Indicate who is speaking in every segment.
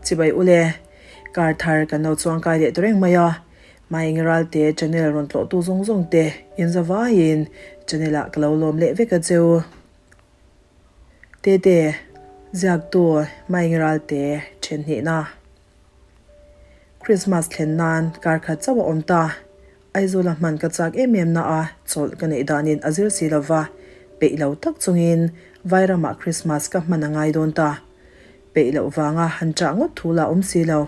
Speaker 1: Chibai ule, kar thar kan lo chuangkai leh ta reng mai a, Maengi Ralte channel rawn tlawhtu zawng zawng te inza vaiin channel ah ka lo lawm leh vek a cheu. Tete, ziaktu Maengi Ralte then hnihna. Christmas thlen nan kar khat chauh a awm ta. Aizawla hman ka chak em em na a, chawlh ka neih danin a zir si lova, peih lo tak chungin Vairamah Christmas ka hman a ngai dawn ta. Peih loh vanga han chah ngawt thu lah awm si lo.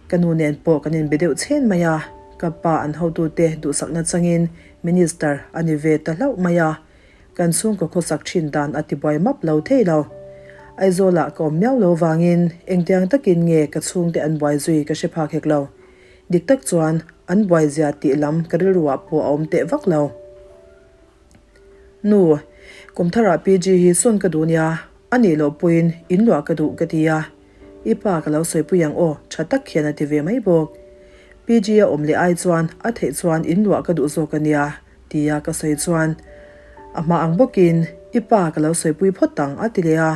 Speaker 1: Ka nu nen pawh kan inbe deuh chhen mai a, ka pa an hotute duhsakna changin Minister a ni ve ta hlauh mai a, Kan chhungkaw khawsak thin dan a tibuai map lo thei lo. Aizawlah ka awm miau lo vangin engtiang takin nge ka chhungte an buai zui ka hre phak hek lo. Dik tak chuan an buai zia tih lam ka rilruah pawh a awm teh vak lo. Nu, kum tharah PG hi sawn ka duh nia, a nih loh pawhin in luah ka duh ka ti a. I pa ka lo sawipui ang aw, tha tak hian a ti ve mai bawk. PG a awm leh ai chuan a theih chuan in luah ka duh zawk a nia. Tia ka sawi chuan a hma ang bawkin i pa ka lo sawipui phawt ang a ti leh a,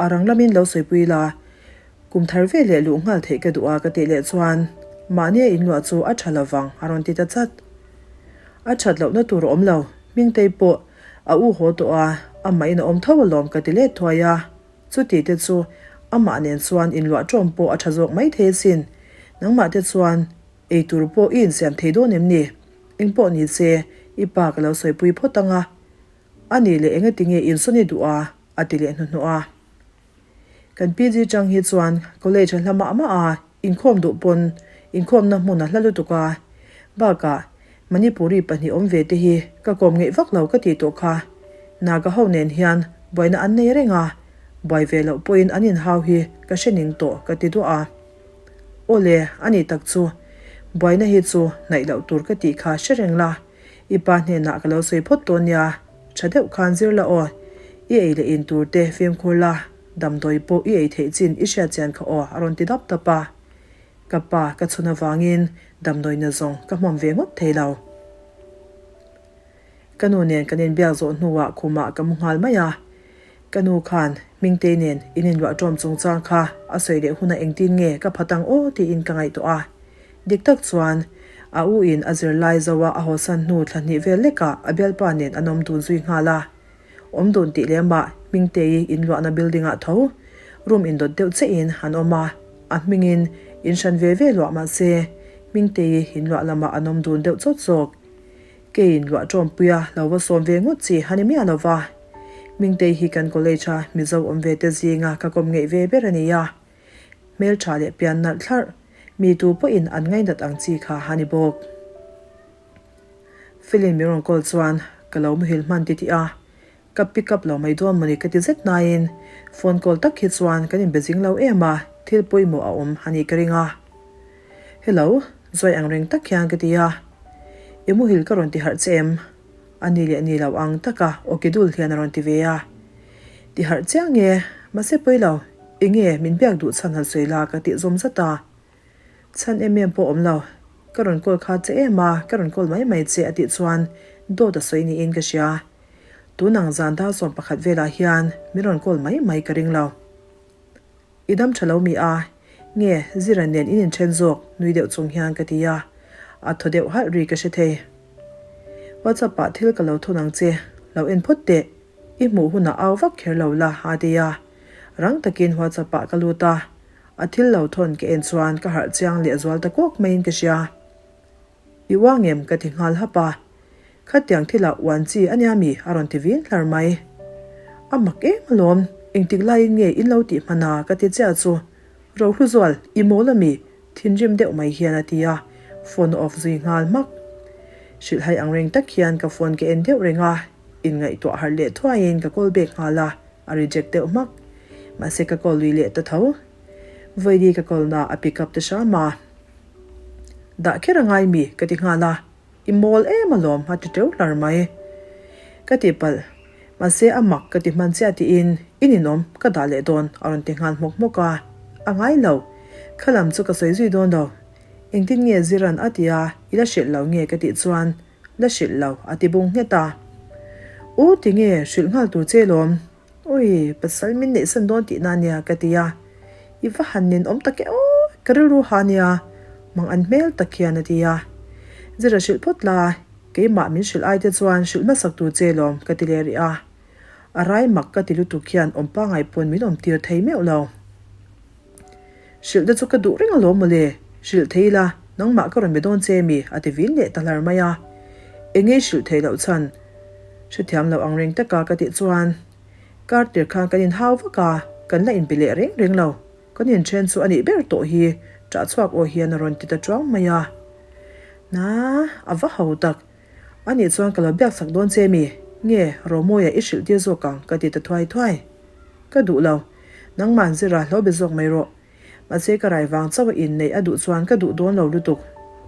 Speaker 1: a rang lamin lo sawipui la, kum thar ve leh luh nghal theih ka duh a ka tih leh chuan mahnia inluah chu a tha lovang a rawn ti ta chat. A that lohna tur a awm lo, Hmingtei pawh a u haw tawh a, amah in a awm tho alawm ka ti let thuai a, chuti te chu amah nen chuan inluah ṭawm pawh a tha zawk maithei asin, nangmah te chuan Ei tur pawh i insiam thei dawn em ni? Eng pawh ni se, i pa ka lo sawipui phawt ang a. A nih leh engati nge insawn i duh a? a ti leh hnuhnawh a. Kan PG chang hi chuan college a hla mah mah a, inkhawm duh pawn inkhawmna hmun a hla lutuk a. Bakah, Manipuri pahnih awm ve te hi ka kawm ngeih vak lo ka tih tawh kha. Naga ho nen hian buaina an nei reng a, buai ve loh pawhin an inhau hi ka hre ning tawh ka ti duah a. Aw le, a ni tak chu. Buaina hi chu hnaih loh tur ka tih kha hre reng la. I pa hnenah ka lo sawi phawt dawn nia. Tha deuh khan zir la aw. I ei leh in tur te fimkhur la, damdawi pawh i ei theih chin i hriat chian kha aw a rawn ti dap dap a. Ka pa ka chhun avangin damdawi na zawng ka hmawm ve ngawt thei lo. Ka nu nen kan inbiak zawh hnuah khumah ka mu nghal mai a. Ka nu khan Hmingtei nen in inluah ṭawm chungchang kha a sawi leh hunah engtin nge ka phat ang aw tiin ka ngaihtuah a. Dik tak chuan a u in a zirlai zoa a hawsan hnu thla hnih vel lekah a bialpa nen an awm dun zui nghal a. Awm dun tih lemah Hmingtei inluahna building ah tho room indawt deuh chiahin an awm a, a hmingin in hran ve ve luah mahse Hmingtei inluah lamah an awm dun deuh chawt zawk. Keiin luah ṭawmpuia lo va sawm ve ngawt chi a ni miah lo va. Hmingtei hi kan college-a Mizo awm ve te zinga ka kawm ngeih ve ber a ni a. Hmelṭha leh pian nalh thlarh, mi tu pawhin an ngainat ang chi kha a ni bawk. Felin min rawn call chuan ka lo muhil hman titih a, Ka pick up lo mai dawn mawni ka ti zet nain phone call tak hi chuan kan inbe zing lo em a, thil pawimawh a awm a nih ka ring a. Hello, zawi ang reng tak hian ka ti a. I muhil ka rawn ti harh che em? A ni leh ni lo ang taka aw ki dul hian a rawn ti ve a. Ti harh chiang nge, mahse pawi lo, enge min biak duh chhan han sawi la ka tih zawm zat a. Chhan em em pawh awm lo, ka rawn call kha che em a, ka rawn call mai mai che a tih chuan dawt a sawi niin ka hria. Tun ang zan dar 11 velah hian min rawn call mai mai ka ring lo. I dam tha lo mi a, nge Zira nen in inthen zawk nui deuh chung hian ka ti a, a thaw deuh halh ri ka hre thei. WhatsApp ah thil ka lo thawn ang che, lo en phawt teh, i hmuh hunah au vak kher lo la a ti a, rang takin WhatsApp ah ka lut a, a thil lo thawn ka en chuan ka harh chiang leh zual ta kawk maiin ka hria. I uang em? ka ti nghal hap a. Khatiang thilah uan chi a nia mi? a rawn ti vin hlar mai. A mak em alawm, engtik laiin nge in lo tih hman a? ka ti chiah chu. Rohluzual, i mawl a mi? thinrim deuh mai hian a ti a, phone a off zui nghal hmak. Hrilhhai ang reng tak hian ka phone ka en deuh reng a, inngaihtuah harh leh thuaiin ka call back nghal a, a reject deuh hmak. Mahse ka call lui leh ta tho. Vawiini ka call na a pick up ta hram a. Dah kher a ngai mi? ka ti nghal a, I mawl em alawm a ti teuh hlar mai. Ka ti palh, mahse a mak ka ti hman chiah tiin i ninawm ka dah leh dawn a rawn ti nghal hmawk hmawk a, a ngai lo, kha lam chu ka sawi zui dawn lo. Engtin nge Ziran a ti a, i la hrilh lo nge ka tih chuan la hrilh lo a ti bung nghet a. U tinge hrilh nghal tur che lawm? Ui, pasal min neihsan dawn tihna ania ka ti a. I va han nin awm tak e aw, ka rilru ha nia, mang an hmel tak hian a ti a. Zira hrilh phawt la, keimah min hrilh ai te chuan hrilh hmasak tur che lawm ka ti leh rih a. A rai mak ka ti lutuk hian awm pangai pawn min awm tir thei meuh lo. Hrilh te chu ka duh reng alawm mawle, hrilh thei ila, nangmah ka rawn be dawn che mi a ti vin leh ta hlar mai a. Eng ei hrilh theih loh chhan hrethiam lo ang reng taka ka tih chuan kar tir khan kan inhau vak a, kan la inbe leh reng reng lo, kan inthen chu a nih ber tawh hi ṭah chhuak aw hian a rawn ti ta ṭuang mai a. Na, a va ho tak, a nih chuan ka lo biak sak dawn che mi, nge Romawia i hrilh tir zawk ang ka ti ta thuai thuai. Ka duh lo. Nangmah zira hlo be zawk mai rawh. Mahse ka rai vang chauh a inneih a duh chuan ka duh dawn lo lutuk.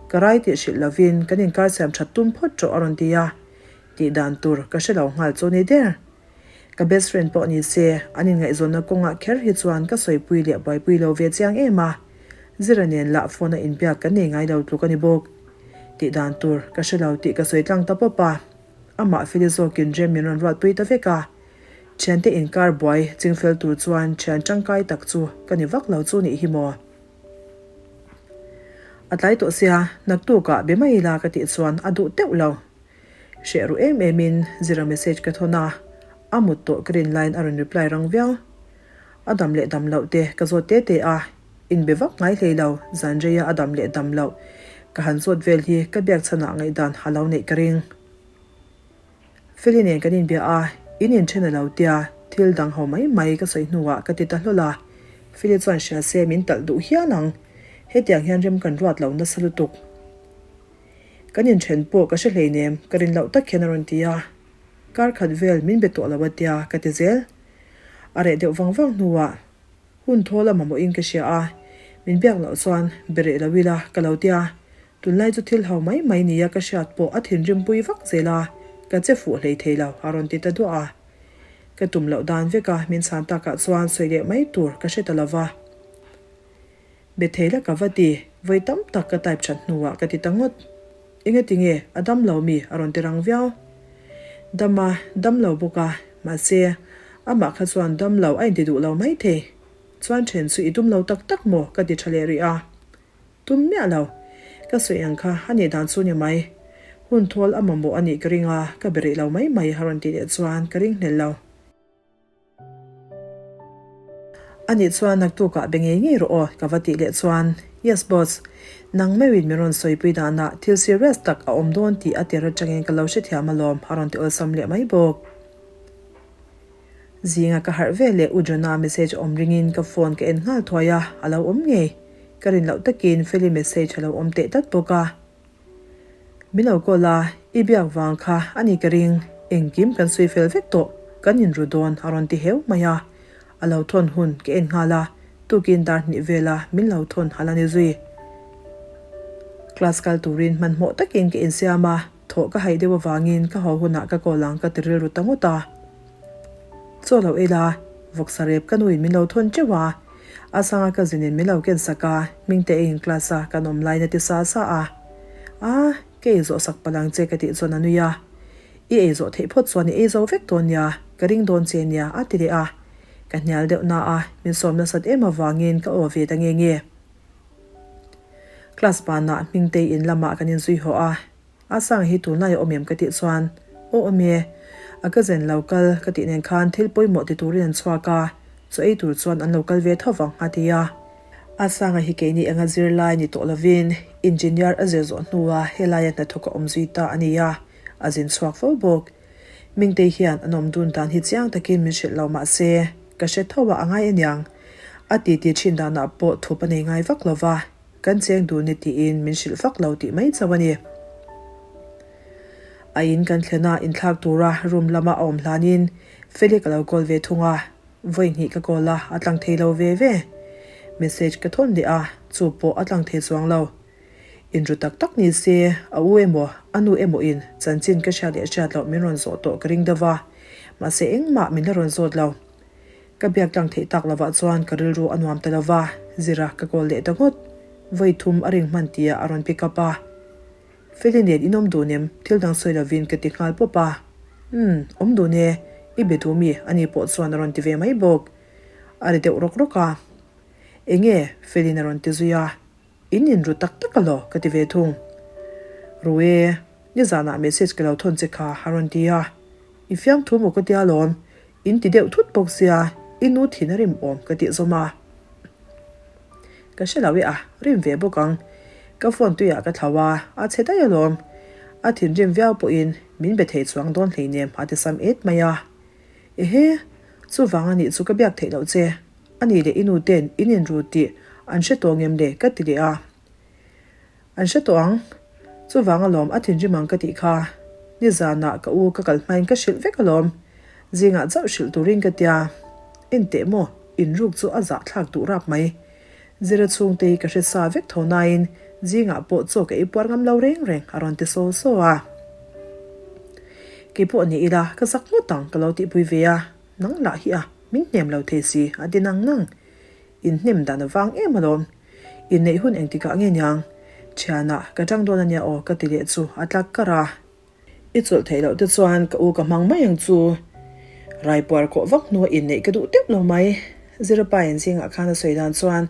Speaker 1: Ka rai tih hrilh lovin kan inkar siam that tum phawt rawh a rawn ti a. Tih dan tur ka hre lo nghal chu ni der. Ka best friend pawh ni se, an inngaihzawnna kawngah kher hi chuan ka sawipui leh buaipui lo ve chiang em a. Zira nen lah phone a inbiak kan nei ngai lo tluk a ni bawk. Tih dan tur ka hre lo tih ka sawi tlang ta pawp a. Amah Feli zawkin rem min rawn ruatpui ta vek a. Thiante inkar buai chingfel tur chuan thian tangkai tak chu ka ni vak lo chu nih hi maw? A tlai tawh sia, naktukah be mai ila ka tih chuan a duh teuh lo. Hreh ru em em in Zira message ka thawn a, a mut tawh ka rin laiin a rawn reply rang viau. A dam leh dam loh te ka zawt te te a, inbe vak ngai hlei lo, zan reia a dam leh dam loh ka han zawt vel hi ka biak chhanah ngaihdan a lo neih ka ring. Feli nen kan inbia a, in inthen a lo tia, thil dang ho mai mai ka sawi hnuah ka ti ta hlawl a. Feli chuan hria se min talh duh hial ang, hetiang hian rem kan ruat lo nasa lutuk. Kan inthen pawh ka hre hleinem, ka rin loh tak hian a rawn ti a. Kar khat vel min be tawh lo a tia ka ti zel. A reh deuh vang vang hnuah hun thawl a mamawhin ka hria a, min biak loh chuan be reh lo ila ka lo tia. Tunlai chu thil ho mai mai nia ka hriat pawh a thinrimpui vak zel a, ka che fuh hlei thei lo a rawn ti ta duah a. Ka tum loh dan vek a min chhan takah chuan sawi leh mai tur ka hre ta lo va. Be thei la ka va ti, vawi tam tak ka type that hnuah ka ti ta ngawt. Engati nge a dam lo mi a rawn ti rang viau. Dam a, dam lo bawk a, mahse, amah kha chuan dam lo a inti duh lo mai thei. Chuan then chu i tum lo tak tak maw ka ti tha leh rih a. Tum miah lo. Ka sawi ang kha a nih dan chu ni mai. Hun thawl a mamawh a nih ka ring a, ka be rih lo mai mai a rawn tih leh chuan ka ring hlel lo. A nih chuan naktukah be ngei ngei rawh aw ka va tih leh chuan Yes boss, nang meuhin min rawn sawipui danah thil serious tak a awm dawn tih a tir atangin ka lo hrethiam alawm a rawn ti awlsam leh mai bawk. Zinga ka harh ve leh U Jonah message awm ringin ka phone ka en nghal thuai a, a lo awm ngei. Ka rin loh takin Feli message a lo awm teh tlat bawk a. Min lo call a, i biak vang kha a ni ka ring, engkim kan sawi fel vek tawh, kan inru dawn a rawn ti heu mai a. A lo thawn hun ka en nghal a, tukin dar hnih vela min lo thawn a la ni zui. Class kal turin hmanhmawh takin ka insiam a, thawh ka haih deuh avangin ka haw hunah ka call ang ka ti rilru ta ngawt a. Chaw lo ei la, vawksa rep ka nuin min lo thawn teuh a, a sanga ka zinin min lo ken sak a, Hmingte eiin class a kan awm laiin a ti sa sa a. A, ka ei zawh sak palh ang che ka tih chuan a nui a. I ei zawh theih phawt chuan i ei zo vek dawn nia, ka ring dawn che nia a ti leh a. Ka hnial deuh na a, min sawm nasat em avangin ka aw ve ta nge nge. Class banah Hmingtei in lamah kan inzui haw a. A sang hi tunlai a awm em ka tih chuan, Aw awm e, a cousin lo kal ka tih nen khan thil pawimawh ti turin an chhuak a, chaw ei tur chuan an lo kal ve tho vang a ti a. A sanga hi keini enga zirlai ni tawh lovin engineer a zir zawh hnua helaia hnathawk a awm zui ta a ni a, a zin chhuak fo bawk. Mingtei hian an awm dun dan hi chiang takin min hrilh lo mah se, ka hre tho a a ngai aniang. A titi thin danah pawh thup a nei ngai vak lo va. Kan cheng dun e tiin min hrilh vak lo tih mai chauh a ni. A in kan thlen a, inthlak tura room lama a awm hlanin Feli ka lo call ve thung a, vawi hnih ka call a, a tlang thei lo ve ve. Message ka thawn leh a, chu pawh a tlang thei chuang lo. Inru tak tak ni se, a u emaw, a nu emaw in chanchin ka hriat leh hriat loh min rawn zawh tawh ka ring deuh a, mahse engmah min la rawn zawt lo. Ka biak tlang theih tak lovah chuan ka rilru a nuam ta lova, Zira ka call leh ta ngawt. Vawi thum a ring hman tia a rawn pick up a. Feli nen in awm dun em? Thil dang sawi lovin ka ti nghal pawp a. Umm, awm dun e, i be duh mi? Ani pawh chuan a rawn ti ve mai bawk. A ri deuh rawk rawk a. Enge? Felin a rawn ti zui a. In inru tak tak alaw? ka ti ve thung. Ru e, nizanah message ka lo thawn che kha a rawn ti a. I fiamthu maw ka tia lawm, in ti deuh thut bawk sia, i nu thin a rim awm ka tih zawm a. Ka hre lo e a, rim ve bawk ang. Ka phone tuiah ka thlau a, a chhe daih alawm. A thinrim viau pawhin min be thei chuang dawn hleinem a ti sam et mai a. Ehe, chuvang a nih chu ka biak theih loh che. A nih leh i nu ten in inru tih an hre tawh ngem le ka ti leh a. An hre tawh ang. Chuvang alawm a thinrim ang ka tih kha. Nizanah ka u ka kal hmain ka hrilh vek alawm. Zingah chauh hrilh turin ka tia. Enteh maw, inruk chu a zahthlak duh rap mai. Zira chhungte hi ka hre sa vek tho nain zingah pawh chaw ka ei puar ngam lo reng reng a rawn ti saw saw a. Keipawh ni ila ka zak ngawt ang ka lo tihpui ve a, nang lah hi a min hnem lo thei si a ti nang nang. Inhnem dan a vang em alawm. Inneih hun engtikah nge niang? Thianah ka tang dawn ania aw ka ti leh chu a tlak kar a. I chawlh theih loh te chuan ka u ka hmang mai ang chu. Raipuar kawh vak hnua inneih ka duh teuh lo mai. Zirapa in zingah khan a sawi dan chuan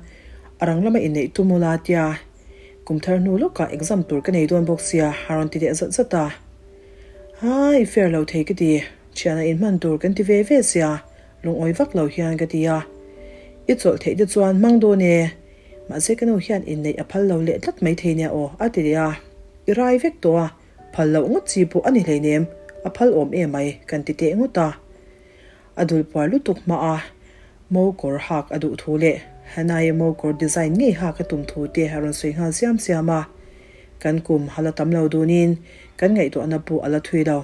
Speaker 1: a rang lama inneih tum ula tia kum thar hnu lawkah exam tur ka nei dawn bawk sia a rawn ti leh zat zat a. Haa i fair lo thei ka ti, thianah inhman tur kan ti ve ve sia lungawi vak lo hian ka ti a. I chawlh theih te chuan hmang dawn e, mahse ka nu hian inneih a phal lo leh tlat mai thei nia aw a ti leh a. I rai vek tawh a. Phal loh ngawt chi pawh a ni hleinem, a phal awm em mai, kan ti teh ngawt a. A dul puar lutuk hma a, mo kawr hak a duh thu leh Hannah-i mo kawr design ngei hak a tum thu te a rawn sawi nghal siam siam a. Kan kum a la tam lo dunin kan ngaihtuahna pawh a la thui lo.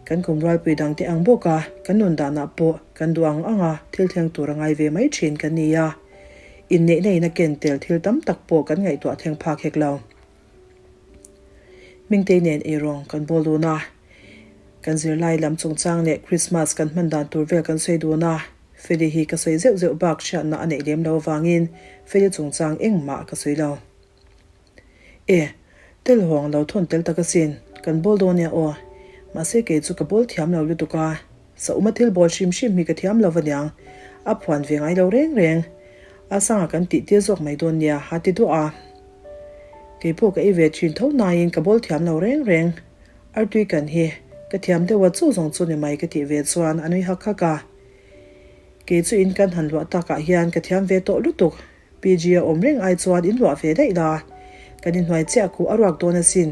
Speaker 1: Kan kum rualpui dang te ang bawk a, kan nun danah pawh kan duh ang ang a thil thleng tur a ngai ve mai thin kan ni a. Inneihna in a ken tel thil tam tak pawh kan ngaihtuah thleng phak hek lo. Hmingtei nen eirawng kan bawl dun a, kan zirlai lam chungchang leh Christmas kan hman dan tur vel kan sawi dun a, Feli hi ka sawi zeuh zeuh bak hriatna a neih lem lo avangin Feli chungchang engmah ka sawi lo. E, tel hawng lo thawn tel tak asin, kan bawl dawn nia aw. Mahse kei chu ka bawl thiam lo lutuk a, Sauma thil bawl hrim hrim hi ka thiam lo aniang, a phuan ve ngai lo reng reng. A sanga kan tih tir zawk mai dawn nia, a ti duah a. Kei pawh ka ei ve thin tho naiin ka bawl thiam lo reng reng. Artui kan hi ka thiam deuh a chu zawng chu ni mai ka tih ve chuan a nui hak hak a. Kei chu in kan han luah takah hian ka thiam ve tawh lutuk. PG a awm reng ai chuan in luah ve daih la. Kan inhnuai chiah khuh a ruak dawn asin.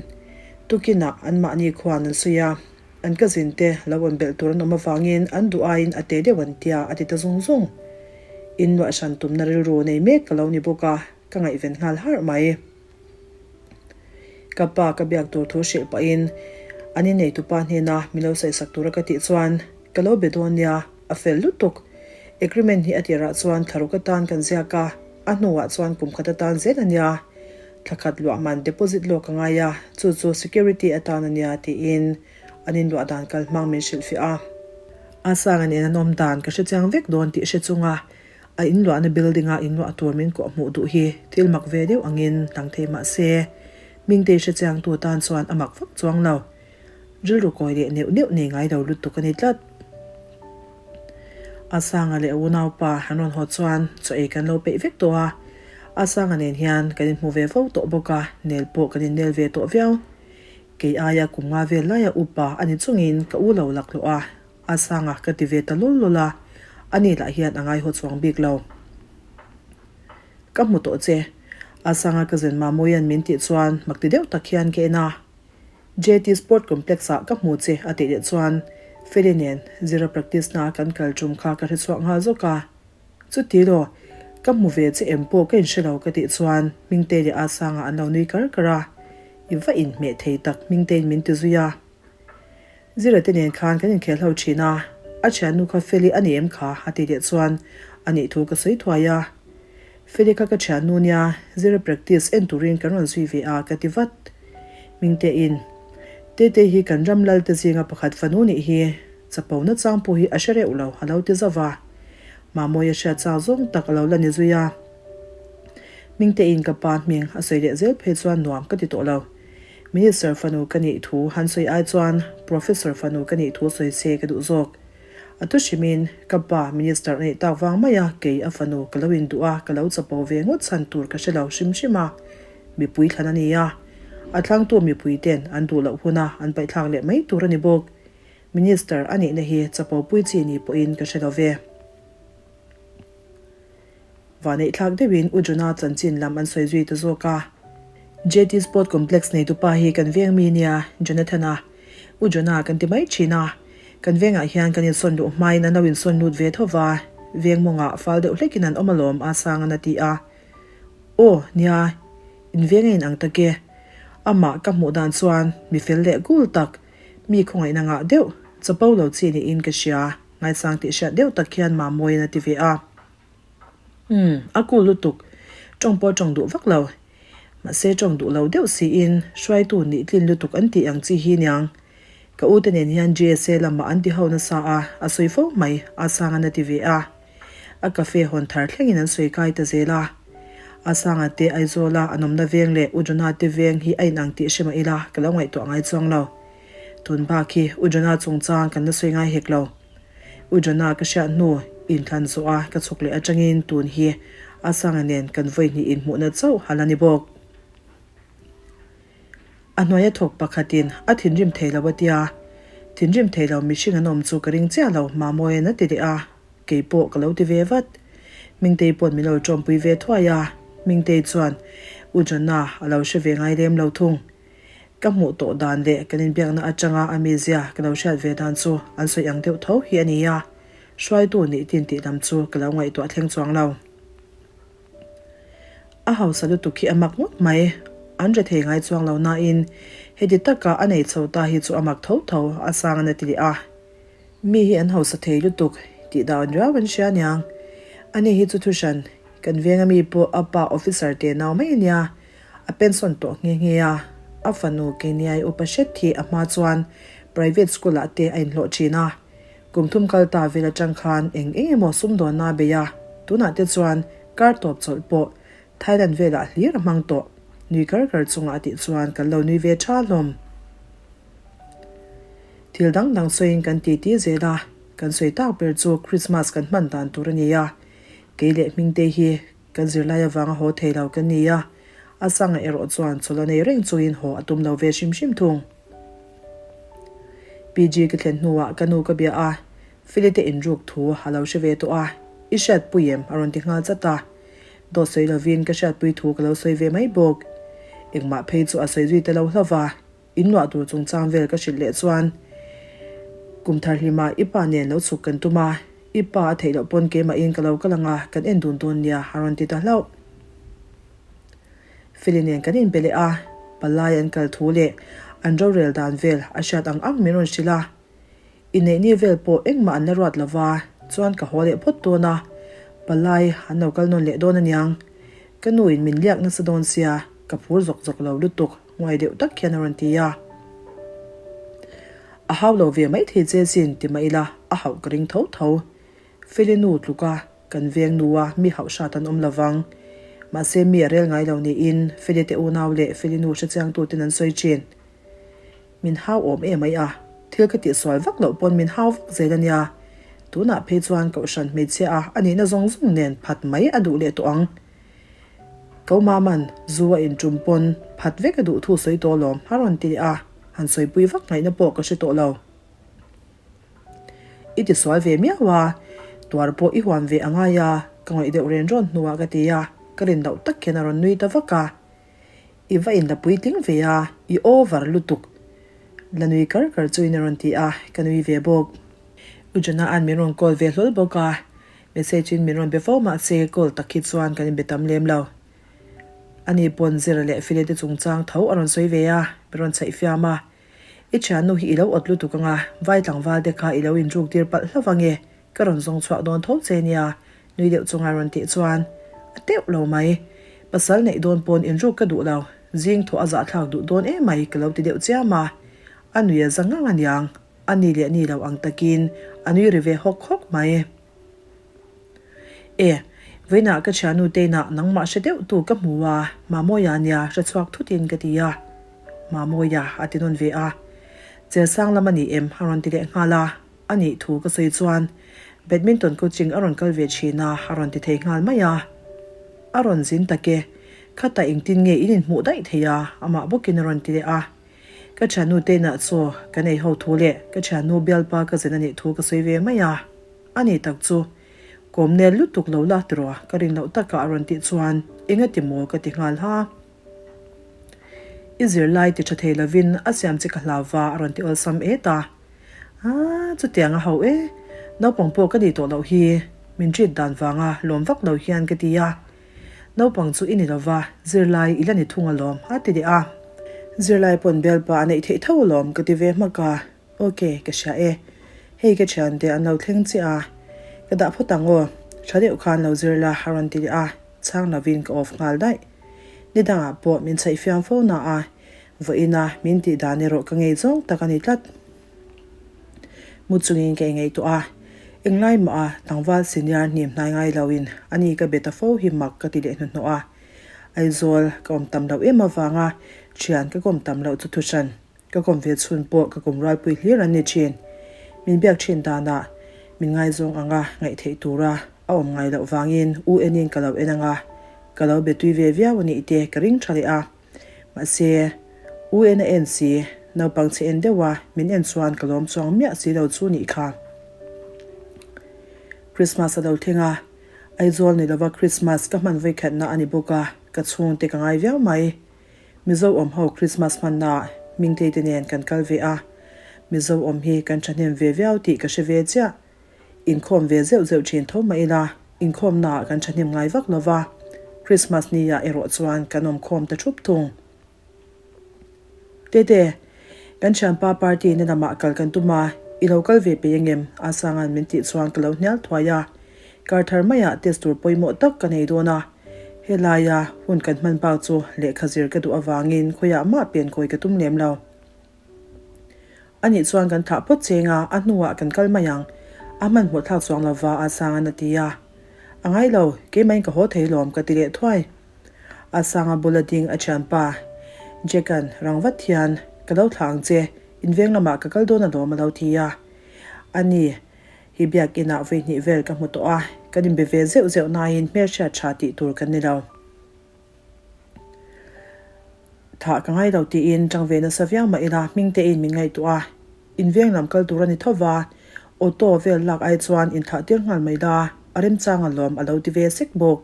Speaker 1: Tukinah anmahni khuan an sawi a. An cousin te lo awm belh tur an awm avangin an duh aiin a te deuh an tia a ti ta zung zung. In luah hran tumna rilru nei mek ka lo ni bawk a. Ka ngaihven nghal harh mai. Ka pa ka biak tur thu hrilh pahin an inneitupa hnena min lo sawisak tura ka tih chuan ka lo be dawn nia, a fel lutuk. Agreement hi a tirah chuan thlaruk atan kan ziak a, a hnuah chuan kum khat atan zel a nia. Thla khat luah man deposit lawk a ngai a, chu chu security atan a nia tiin an inluah dan kal hmang min hrilhfiah a. A sanga nen an awm dan ka hrechiang vek dawn tih hre chunga A inluahna building-a inluah tur min kawh hmuh duh hi thil mak ve deuh angin lang thei mah se, Mingtei hrechiangtu tan chuan a mak vak chuang lo. Rilru kawi leh neuh neuh nei ngai lo lutuk a ni tlat. Asanga leh a unaupa an rawn haw chuan chaw ei kan lo peih vek tawh a, Asanga nen hian kan inhmu ve fo tawh bawk a, nel pawh kan innel ve tawh viau. Kei aia kum nga vel laia upa a ni chungin ka u lo laklawh a, A sanga ka ti ve ta lul lul a, ani lah hian a ngaihaw chuang bik lo. Ka hmu tawh che, a sanga ka zen Mamuia'n min tih chuan mak ti deuh tak hian ka en a. JT Sport Complex ah ka hmu che a tih leh chuan Feli nen zira practice na kan kal tum kha ka hre chhuak nghal zawk a. Chuti law, ka hmu ve che em pawh ka inhre lo ka tih chuan Hmingtei leh Asanga an lo nui kar kar a, I va inhmeh thei tak Hmingtei'n min ti zui a. Zira te nen khan kan inkhel ho thin a, a thiannu kha Feli a ni em kha? a ti leh chuan a nih thu ka sawi thuai a. Feli kha ka thiannu nia, Zira practice en turin kan rawn zui ve a ka ti vat. Hmingtein, Tetei hi kan ram lal te zinga pakhat fanu nih hi, chapo na chang pawh hi a hre reuh lo a lo ti zauh va. Mamawia hriat chak zawng tak a lo la ni zui a. Hmingtein ka pa hming a sawi leh zel phei chuan nuam ka ti tawh lo. Minister fanu ka nih thu han sawi ai chuan Professor fanu ka nih thu sawi se ka duh zawk. A thu hrimin ka pa Minister a nih tak vang mai a, kei a fanu ka lo induh a, ka lo chapo ve ngawt chhan tur ka hre lo hrim hrim a. Mipui thlan a ni a, a thlangtu mipui ten an duh loh huna an paihthlak leh mai tur a ni bawk. Minister a nihna hi chapo pui chi ni pawhin ka hre lo ve. Vaneihthlak deuhin U Jonah chanchin lam an sawi zui ta zawk a. JT Sport Complex neitupa hi kan veng mi nia, Jonathan-a. U Jonah kan ti mai thin a. Kan vengah hian kan insawn luh hmain an lo insawn lut ve tho va, veng mawngah fal deuh hlekin an awm alawm a Sangan a ti a. Aw, nia, in veng a inang tak e. Amah ka hmuh dan chuan mi fel leh gul tak, mi khawngaihna ngah deuh, chapo lo chi niin ka hria, ngaisang tih hriat deuh tak hian Mamawin a ti ve a. Umm, a cool lutuk. Tawng pawh tawng duh vak lo. Mahse tawng duh lo deuh siin hruaitu nih tlin lutuk an tih ang chi hi niang. Ka u te nen hian GSA lamah an ti ho nasa a, a sawi fo mai, a Sangan a ti ve a. A cafe hawn thar thlengin an sawi kai ta zel a. A Sanga te Aizawla an awmna veng leh U Jonah te veng hi a inang tih hre mah ila ka lo ngaihtuah ngai chuang lo. Tun bak hi U Jonah chungchang kan la sawi ngai hek lo. U Jonah ka hriat hnu inthlan zawh a ka chhuk leh atangin tun hi a Sanga nen kan vawi hnih inhmuhna chauh a la ni bawk. A hnuaia thawk pakhatin a thinrim thei lo a tia, thinrim thei lo mihring an awm chu ka ring chiah lo Mamawia'n a ti leh a, kei pawh ka lo ti ve vat. Mingtei paw'n min lo tawmpui ve thuai a, Mingtei chuan U Jonah a lo hre ve ngai lem lo thung. Ka hmuh tawh dan leh kan inbiakna atanga a mizia ka lo hriat ve dan chu an sawi ang deuh tho hi a ni a, hruaitu nih tin tih lam chu ka lo ngaihtuah thleng chuang lo. A hausa lutuk hi a mak ngawt mai, an re thei ngai chuang lo nain heti taka a nei chho ta hi chu a mak tho tho a sang a na ti leh a. Mi hi an hausa thei lutuk tih dan riau an hria aniang. Ani hi chu thuhran kan venga mi pawh a pa officer te nau mai ania, A pension tawh nghe nghe a, a fanu Keiniai upa hret hi a hma chuan private school ah te a inhlawh thin a. Kum thum kal ta vel atang khan eng eng emaw sumdawnna a bei a, tunah te chuan kar tawp chawlh pawh Thailand velah hlir a hmang tawh. Nui kar kar chungah a tih chuan kan lo nui ve tha hlawm. Thil dang dang sawiin kan titi zel a, kan sawi tak ber chu Christmas kan hman dan tur a ni a, kei leh Hmingtei hi Kan zirlai avanga haw thei lo kan ni a, a sanga erawh chuan chawlh a nei reng chungin haw a tum lo ve hrim hrim thung. PG ka thlen hnuah ka nu ka bia a, Feli te inruk thu a lo hre ve tawh a, I hriatpui em? a rawn ti nghal chat a. Dawt sawi lovin ka hriatpui thu ka lo sawi ve mai bawk. Engmah phei chu a sawi zui ta lo hlauh va. In luah tur chungchang vel ka hrilh leh chuan kum thar hlima i pa nen lo chhuk kan tum a, i pa a theih loh pawn keimahin ka lo kal ang a, kan en dun dawn nia a rawn ti ta hlauh. Feli nen kan inbe leh a, palai an kal thu leh an rorel dan vel a hriat ang ang min rawn hrilh a. Inneih ni vel pawh engmah an la ruat lo va, chuan ka haw leh phawt dawn a, palai an lo kal nawn leh dawn aniang. Ka nu in min liak nasa dawn sia, ka phur zawk zawk lo lutuk, nguai deuh tak hian a rawn ti a. A hau lo ve mai thei che sin ti mah ila a hauh ka ring tho tho. Feli nu tluka kan veng nu a mi hauh hrat an awm lo vang. Mahse mi a rel ngai lo niin Feli te unau leh Feli nu hrechiangtuten an sawi thin. Min hau awm em mai a, thil ka tihsual vak loh pawn min hau vak zel a nia. Tunah phei chuan Kohhran hmeichhia a a nihna zawng zawng nen phat mai a duh leh tawh ang. Ko Maman zu a intum pawn phat vek a duh thu sawi tawh lawm a rawn ti leh a, han sawipui vak ngaihna pawh ka hre tawh lo. I tisual ve miau a, tuar pawh i huam ve a ngai a, ka ngawih deuh ren rawn hnuah ka ti a, ka rin loh tak hian a rawn nui ta vak a. I va inla puitling ve a, i over lutuk. La nui kar kar chuin a rawn ti a, ka nui ve bawk. U Jonah-a'n min rawn call ve hlawl bawk a, message-in min rawn be fo mah se call tak hi chuan kan inbe tam lem lo. Ani pawn Zira leh Feli te chungchang tho a rawn sawi ve a, min rawn chhaih fiam a. I thiannu hi i lo awt lutuk ang a, vai tlangval te kha i lo inruk tir palh hlauh ange, ka rawn zawng chhuak dawn tho che nia, Nui deuh chunga rawn tih chuan a teuh lo mai. Pasal neih dawn pawn inruk ka duh lo, zing thawh a zahthlak duh dawn em mai ka lo ti deuh chiam a. A nui a za ngang aniang, a ni leh ni lo ang takin a nui ri ve hawk hawk mai. E, vawiinah ka thiannu teinah nangmah hre deuh tu ka hmu a, Mamawia nia hre chhuak thutin ka ti a. Mamawia a ti nawn ve a. Chelsang lam a ni em a rawn ti leh nghal a. A nih thu ka sawi chuan Badminton coaching a rawn kal ve thin a, a rawn ti thei nghal mai a. A rawn zin tak e, khatah engtin nge in inhmuh daih thei a, amah bawkin a rawn ti leh a. Ka thiannu te inah chaw kan ei ho thu leh ka thiannu bialpa ka zen a nih thu ka sawi ve mai a. A ni tak chu, kawm nel lutuk lo la tiraw ka rin loh takah a rawn tih chuan engati maw ka ti nghal ha. I zirlai ti tha thei lovin a siam che ka hlau va a rawn ti awlsam et a. Aaa chutiang a ho e, naupang pawh ka nih tawh loh hi min treat dan vanga lawm vak lo hian ka ti a. Naupang chu i ni lova, zirlai i la ni thung alawm a ti leh a. Zirlai pawn bialpa a neih theih tho alawm ka ti ve hmak a. Ok, ka hria e. Hei ka thiante an lo thleng chiah a, ka dah phawt ang aw, tha deuh khan lo zir la a rawn ti leh a, chhang lovin ka off nghal daih. Ni dangah pawh min chhaih fiam fo na a, vawiina min tih dan erawh ka ngei zawng tak a ni tlat. Mu chungin ka ingaihtuah a, englai mah a tlangval senior hnim hnai ngai loin ani ka be ta fo hi mak ka ti leh hnuhnawh a. Aizawl ka awm tam loh em avanga thian ka kawm tam loh chu thuhran. Ka kawm ve chhun pawh ka kawm rualpui hlir an ni thin. Min biak thin danah min ngaizawng anga ngaih theih tura a awm ngai loh vangin u enin ka lo en anga ka lo be tui ve viau a nih te ka ring tha leh a. Mahse, u en a en si, naupang chhe en deuha min en chuan ka lawm chuang miah si lo chu nih kha. Christmas a lo thleng a, Aizawl ni lova Christmas ka hman vawikhatna a ni bawk a, ka chhungte ka ngai viau mai. Mizo awm ho Christmas hmanna Hmingtei te nen kan kal ve a, Mizo awm hi kan thahnem ve viau tih ka hre ve chiah. Inkhawm ve zeuh zeuh thin tho mah ila, inkhawmnaah kan thahnem ngai vak lova, Christmas ni ah erawh chuan kan awm khawm ta thup thung. Tete, kan thianpa party na lamah kal kan tum a, i lo kal ve peih angem? Asanga'n min tih chuan ka lo hnial thuai a, kar thar maiah test tur pawimawh tak ka nei dawn a, Helaia hun kan hman bak chu lehkha zir ka duh avangin khawiah mah piankawi ka tum lem lo. Anih chuan kan thlah phawt cheng a, a hnuah kan kal mai ang. A hmanhmawh thlak chuang lova a Sanga'n a ti a. A ngai lo, keimahin ka haw thei lawm ka ti leh thuai. A Sanga bula ding a thianpa Jack-a'n rang vat hian, Ka lo thlah ang che, inveng lamah ka kal dawn alawm a lo ti a. Ani. Hi biakinah vawi hnih vel ka hmu tawh a, kan inbe ve zeuh zeuh nain hmelhriat tha tih tur kan ni lo. Thah ka ngai lo tiin tang ve nasa viau mah ila hming tein min ngaihtuah a, inveng lam kal tur a ni tho va, auto vel lak ai chuan inthlah tir nghal mai la, a remchang alawm a lo ti ve sek bawk.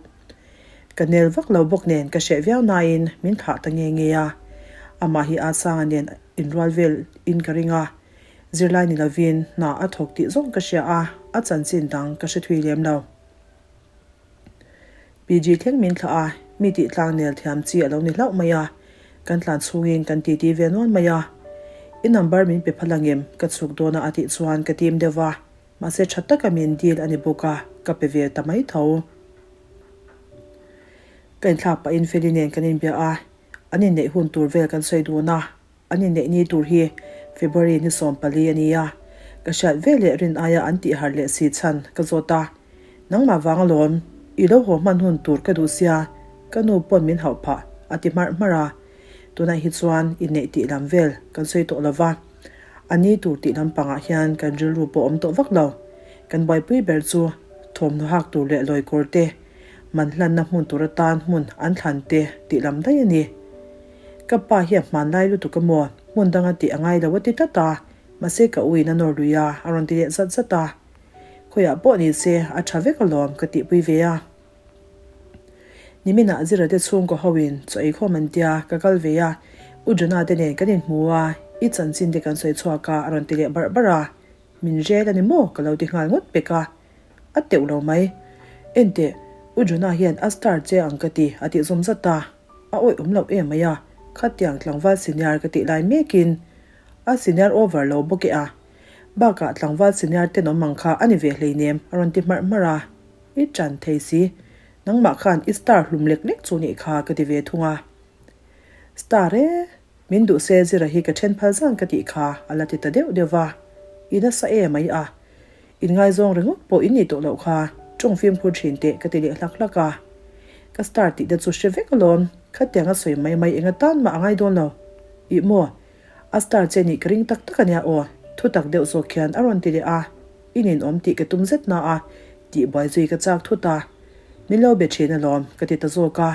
Speaker 1: Ka nel vak lo bawk nen ka hreh viau nain min thlah ta nge nge a, amah hi Asanga nen inrual vel in ka ring a, Zirlai ni lovin hna a thawk tih zawng ka hria a, a chanchin dang ka hre thui lem lo. PG thleng min thlah a, mi tih tlang nel thiam chi a lo ni hlauh mai a, kan tlan chhungin kan titi ve nual mai a. I number min pe phal angem ka chhuk dawn a a tih chuan ka tim deuh va, mahse tha taka min deal a ni bawk a, ka pe ve ta mai tho. Ka inthlak pahin Feli nen kan inbia a, an inneih hun tur vel kan sawi dun a. An inneih ni tur hi February ni 14 a ni a, ka hriat ve leh rin aia an tih harh leh si chhan ka zawt a, Nangmah vang alawm, i lo haw hman hun tur ka duh sia, ka nu pawn min hauh phah a ti hmarh hmarh a, tunah hi chuan inneih tih lam vel kan sawi tawh lo va, a ni tur tih lampangah hian kan rilru pawh awm tawh vak lo, kan buaipui ber chu thawmhnaw hak tur leh lawikawr te, man hlanna hmun tur atan hmun an thlan te tih lam daih a ni. Ka pa hi a hmanlai lutuk a maw? Hmun danga tih a ngai lo a ti tlat a, mahse ka u in a nawr lui a, a rawn ti leh zat zat a. Khawiah pawh ni se a tha vek alawm ka tihpui ve a. Niminah Zira te chhungkaw ho in chaw eikhawm an tia ka kal ve a, U Jonah te nen kan inhmu a, i chanchin te kan sawi chhuak a a rawn ti leh barh barh a. Min rel a ni maw? ka lo ti nghal ngawt pek a. A teuh lo mai. Enteh, U Jonah hian a star che ang ka ti a tih zawm zat a. A awih awm loh em mai a, khatiang tlangval senior ka tih lai mekin a senior over lo bawk e a. Bakah tlangval senior tenawm ang kha a ni ve hleinem a rawn ti hmarh hmarh a. I ṭan thei si, nangmah khan i star hlum lek lek chu nih kha ka ti ve thung a. Star e, min duh se Zira hi ka ṭhen phal zan ka tih kha a la ti ta deuh deuh va. I nasa em mai a. Inngaizawng ringawt pawh in nih tawh loh kha, ṭawng fimkhur ṭhin teh ka ti leh hlak hlak a. Ka star tih te chu hre vek alawm, khatiang a sawi mai mai enga tan mah a ngai dawn lo. Ih maw, a star che nih ka ring tak tak a nia aw, thu tak deuh zawk hian a rawn ti leh a. I ninawm tih ka tum zet na a, tihbuai zui ka chak thut a. Min lo be thin alawm ka ti ta zawk a,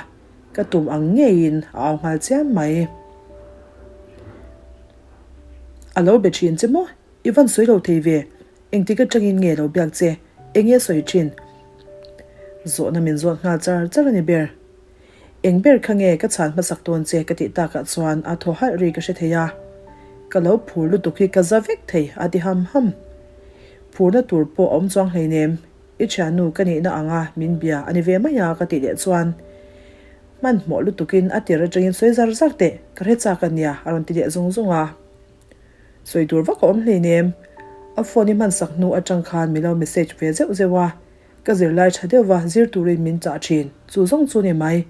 Speaker 1: ka tum ang ngeiin a au nghal chiam mai. A lo be thin che maw? I van sawi lo thei ve, engtik atangin nge lo biak che, enge sawi thin? Zawhna min zawt nghal char char a ni ber. Eng ber kha nge ka chhan hmasak dawn che ka tih takah chuan a thaw halh ri ka hre thei a, ka lo phur lutuk hi ka za vek thei a ti ham ham. Phurna tur pawh a awm chuang hleinem, i thiannu ka nihna anga min bia a ni ve mai a ka tih leh chuan hmanhmawh lutukin a tir atangin sawi zar zar teh ka hre chak a nia a rawn ti leh zung zung a. Sawi tur vak a awm hleinem, a phone i hmansak hnu atang khan min lo message ve zeuh zeuh a, Ka zirlai tha deuhva zir turin min chah thin, chu zawng chu ni mai.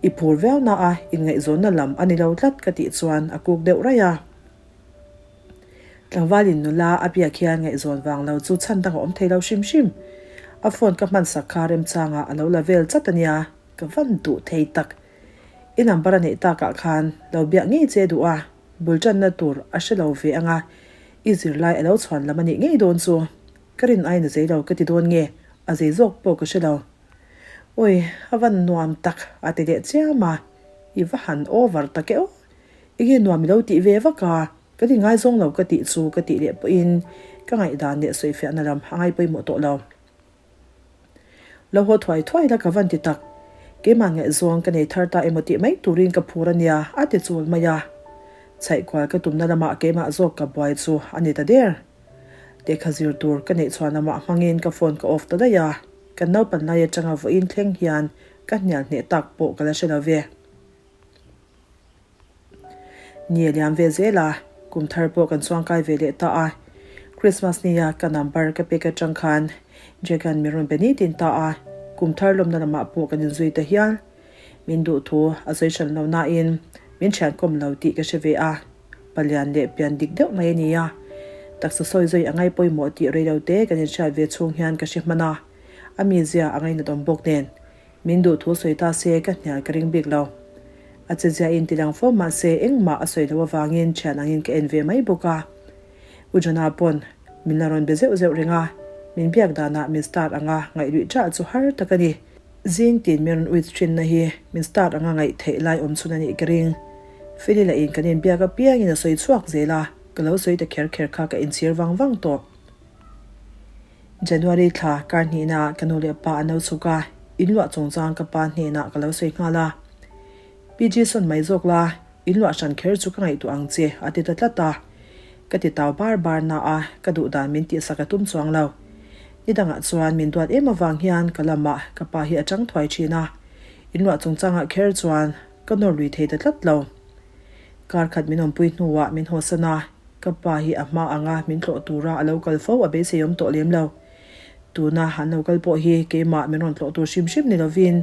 Speaker 1: I phur viau na a, inngaihzawnna lam a ni lo tlat ka tih chuan a kuk deuh raih a. Tlangvalin nula a biak hian ngaihzawn vang lo chu chhan dang a awm thei lo hrim hrim. A phone ka hmansak kha remchangah a lo la vel chat a nia, ka van duh thei tak. I number a neih takah khan lo biak ngei che duh a, bul tanna tur a hre lo ve anga i zirlai a lo chhuan lam a nih ngei dawn chu. Ka rin aiin a zei lo ka ti dawn nge, a zei zawk pawh ka hre lo. Ui, a van nuam tak a ti leh chiam a, i va han over tak e aw. Enge nuam i lo tih ve vak a, kan ingaizawng lo ka tih chu ka tih leh pawhin ka ngaihdan leh sawifiahna lam a ngai pawimawh tawh lo. Lo haw thuai thuai la ka van ti tak, keimah ngaihzawng ka nei thar ta emaw tih mai turin ka phur a nia a ti chul mai a. Chhaihkual ka tumna lamah keimah zawk ka buai chu a ni ta der. Lehkha zir tur ka neih chhuan lamah hmangin ka phone ka off ta daih a, kan naupan lai atanga vawiin thleng hian ka hnial hneh tak pawh ka la hre lo ve. Ni a liam ve zel a, kum thar pawh kan chuangkai ve leh ta a. Christmas nia ka number ka pek atang khan Jack-a'n min rawn be nitin ta a, kum thar lawmna lamah pawh kan inzui ta hial. Min duh thu a sawi hran lo nain min thiankawm lo tih ka hre ve a. Palian leh pian dik deuh mai a ni a, taksa sawi zui a ngai pawimawh tih rei lo te kan inhriat ve chhung hian ka hre hman a, a mizia a ngainat awm bawk nen min duh thu sawi ta se ka hnial ka ring bik lo. A chezia in ti lang fo mah se engmah a sawi loh avangin thian angin ka en ve mai bawk a. U Jona pawn min la rawn be zeuh zeuh reng a, min biak danah min start anga ngaihluih ṭah chu har tak a ni. Zing tin min rawn uit thinna hi min start anga ngaih theih lai awm chhun a nih ka ring. Feli lah in kan inbiak apiangin a sawi chhuak zel a, ka lo sawi ta kher kher kha ka inchhir vang vang tawh. January thla kar hnihna ah ka nu leh pa an lo chhuk a, in luah chungchang ka pa hnenah ka lo sawi nghal a. PG sawn mai zawk la, In luah hran kher chu ka ngaihtuah ang che, a ti ta tlat a. Ka ti tau bar bar na a, ka duh dan min tihsak a tum chuang lo. Ni dangah chuan min duat em avang hian ka lamah ka pa hi a chang thuai thin a. In luah chungchangah kher chuan ka nawr lui thei ta tlat lo. Kar khat min awmpui hnuah min hawsan a, ka pa hi a hma anga min tlawh tura a lo kal fo a beiseiawm tawh lem lo. Tuna an lo kal pawh hi keimah min rawn tlawh tur hrim hrim ni lovin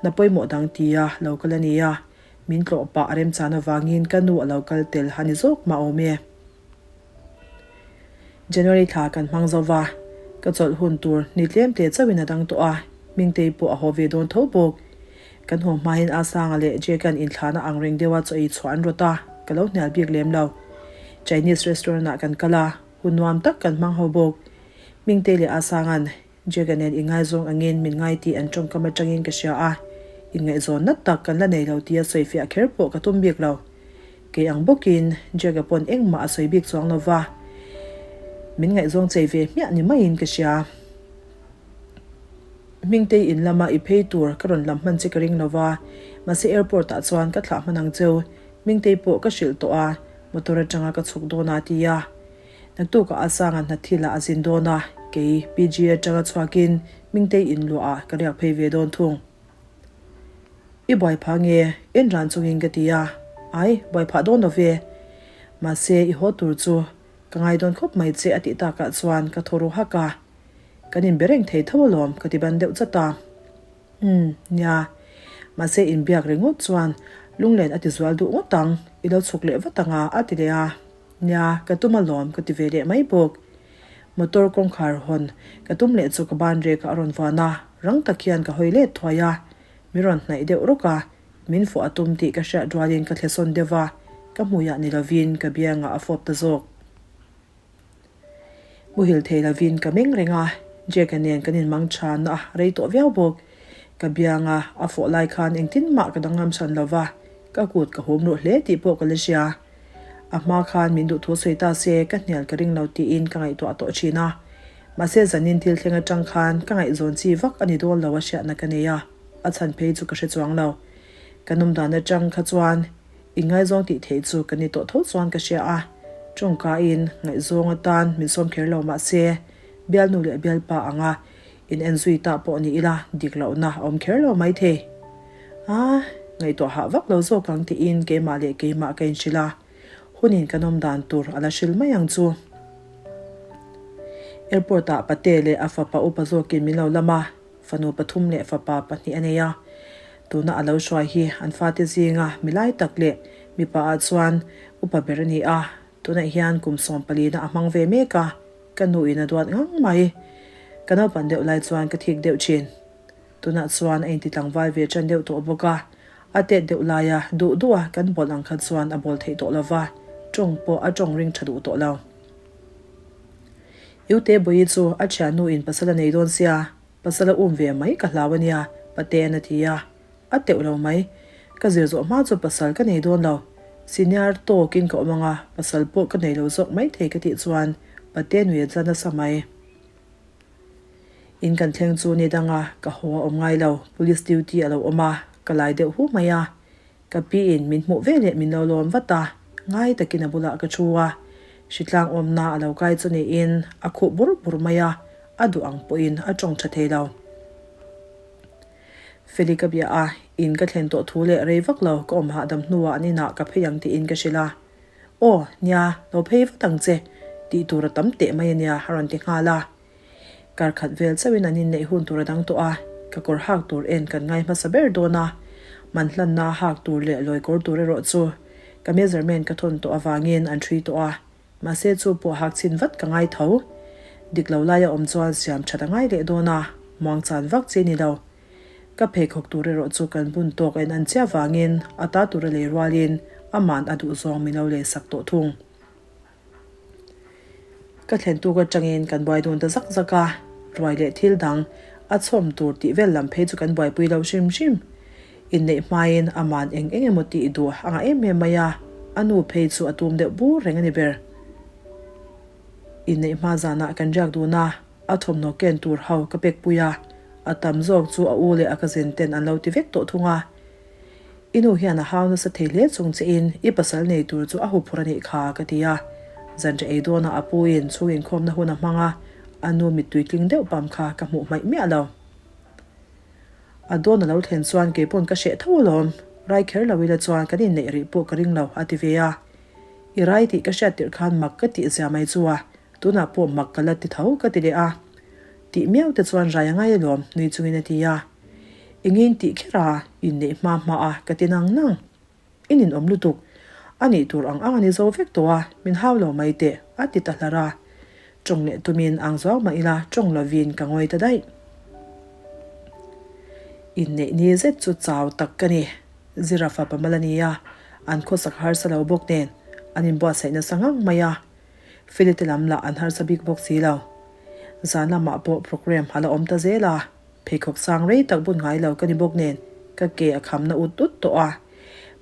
Speaker 1: hna pawimawh dang tia lo kal a ni a. Min tlawh pah a remchan avangin ka nu a lo kal tel a ni zawk mah awm e. January thla kan hmang zo va, ka chawlh hun tur ni tlem te chauhin a dang tawh a, Hmingtei pawh a haw ve dawn tho bawk. Kan haw hmain Asanga leh Jake-a'n inthlahna ang reng deuha chaw ei chhuah an rawt a, ka lo hnial bik lem lo. Chinese restaurant-ah kan kal a, hun nuam tak kan hmang ho bawk. Hmingtei leh Asanga'n Jack-a nen ingaizawng angin min ngai tih an tawngkam atangin ka hria a, inngaihzawn nat tak kan la nei lo tia sawi fiah kher pawh ka tum bik lo. Kei ang bawkin Jack-a pawn engmah a sawi bik chuang lo va, min ngaihzawng chei ve hmiah ni maiin ka hria. Hmingtei in lama i phei tur ka rawn lam hman che ka ring lo va, mahse airport ah chuan ka thlah hman ang cheu, Hmingtei pawh ka hrilh tawh a, motor atanga ka chhuk dawn a ti a. Naktukah a sanga hna thilah a zin dawn a, kei PG atanga chhuakin Hmingtei in luahah ka riak phei ve dawn thung. I buai phah nge? En ran chungin ka ti a, Ai, buai phah dawn lo ve. Mahse, i haw tur chu ka ngai dawn khawp mai che a tih takah chuan ka thaw ru hak a, Kan inbe reng thei tho alawm ka ti ban deuh chat a. Umm, nia. Mahse inbiak ringawt chuan lunglen a ti zual duh ngawt ang, i lo chhuk leh vat ang a, a ti leh a. Nia, ka tum alawm ka ti ve leh mai bawk. Motor kawngkhar hawn ka tum leh chu ka ban rek a rawn vuan a, rang tak hian ka hawi let thuai a. Mi rawn hnaih deuh rawk a, min fawh a tum tih ka hriat rualin ka thlesawn deuh va, ka hmuiah ni lovin ka biangah a fawp ta zawk. Muhil thei lovin ka meng reng a, Jake-a nen kan inmang than a rei tawh viau bawk. Ka bianga a fawh lai khan engtin mah ka danglam chhan lo va, ka kut ka hum ruh hle tih pawh ka la hria. A hma khan min duh thu sawi ta se ka hnial ka ring lo tiin ka ngaihtuah tawh thin a. Mahse zanin thil thleng atang khan ka ngaihzawn chi vak a ni dawn lo a hriatna ka nei a, a chhan phei chu ka hre chuang lo. Ka nawm dan atang kha chuan inngaizawng tih theih chu ka ni tawh tho chuan ka hria a, tawngkain ngaihzawng atan min sawm kher lo mahse bialnu leh bialpa anga In en zui ta pawh ni ila dik lohna a awm kher lo maithei. A, ngaihtuah hah vak lo zawk ang tiin keimah leh keimah ka inhrilh a, hunin kan awm dan tur a la hrilh mai ang chu. Airport ah pate leh a fapa upa zawkin min lo lam a, fanu pathum leh fapa pahnih a nei a. Tuna a lo hruai hi an fate zinga milai tak leh mipa ah chuan upa ber a ni a, tunah hian kum sawmpalina a hmang ve mek a. Ka nu in a duat ngang mai. Ka naupan deuh lai chuan ka thik deuh thin. Tunah chuan a inti tlangval ve tan deuh tawh bawk a, a tet deuh laia duh duh a kan bawl ang kha chuan a bawl theih tawh lo va, tawng pawh a tawng ring tha duh tawh lo. Iute Bawihi chu a thiannu in pasal a nei dawn sia, pasal a um ve mai ka hlau a nia, Patean a ti a. A teuh lo mai. Ka zir zawh hma chu pasal ka nei dawn lo. Senior tawkin ka awm anga, pasal pawh ka nei lo zawk mai thei ka tih chuan Pate nui a tla nasa mai. In kan thleng chu ni danga ka haw a awm ngai lo, police duty a lo awm a, ka lai deuh hu mai a. Ka pi in min hmuh veleh min lo lawm vat a, ngai takin a bulah ka thu a. Hritlang awmna a lo kai chu niin a khuh bur bur mai a, a duh ang pawhin a tawng tha thei lo. Feli ka bia a, in ka thlen tawh thu leh rei vak lo ka awm hahdam hnuah an inah ka phei ang tiin ka hrilh a. Aw, nia, lo phei vat ang che, tih tur a tam teh mai ania a rawn ti nghal a. Kar khat vel chauhin an inneih hun tur a dang tawh a, ka kawr hak tur en kan ngai hmasa ber dawn a, man hlanna hak tur leh lawi kawr tur erawh chu ka measurement ka thawn tawh avangin an ṭhui tawh a. Mahse chu pawh hak chhin vat ka ngai tho. Dik lo laia awm chuan siam that a ngai leh dawn a, muang chan vak chi ni lo. Ka pheikhawk tur erawh chu kan bun tawk en an chiah vangin a ta tur a lei rualin aman a duh zawng min lo lei sak tawh thung. Ka thlen tuk atangin kan buai dun ta zak zak a, ruai leh thil dang a chhawm tur tih vel lam phei chu kan buaipui lo hrim hrim. Inneih hmain aman eng eng emaw tih duh a ngah em em mai a, a nu phei chu a tum deuh bur reng a ni ber. Inneih hma zanah kan riak dun a, a thawmhnaw ken tur ho ka pek pui a, a tam zawk chu a u leh a cousin ten an lo ti vek tawh thung a. I nu hian a hau nasa thei hle chung che in i pasal nei tur chu a huphur a nih kha ka ti a, zanṭha ei dawnah a pu in chhung inkhawmna hun a hmang a, a nu mittui tling deuh pam kha ka hmuh hmaih miah lo. A dawn a lo thlen chuan kei pawn ka hreh tho alawm, rai kher lo ila chuan kan inneih rih pawh ka ring lo a ti ve a. I rai tih ka hriat tirh khan mak ka tih zia mai chu a, tunah pawh mak ka la ti tho ka ti leh a. Tih miau te chuan rai a ngai alawm nui chungin a ti a. Engin tih kher a, inneih hma hma a ka ti nang nang. I ninawm lutuk. A nih tur ang ang a ni zo vek tawh a, min hau lo mai teh, a ti ta hlar a. Tawng leh tumin ang zuau mah ila tawng lovin ka ngawi ta daih. Inneih ni zet chu chau tak ka ni. Zira fapa mal a ni a, an khawsak harsa lo bawk nen an inbuatsaih nasa ngang mai a. Felite lam lah an harsa bik bawk si lo. Zan lamah pawh programme a la awm ta zel a. Pheikhawk sang rei tak bun ngai lo ka ni bawk nen ka ke a kham na ut ut tawh a.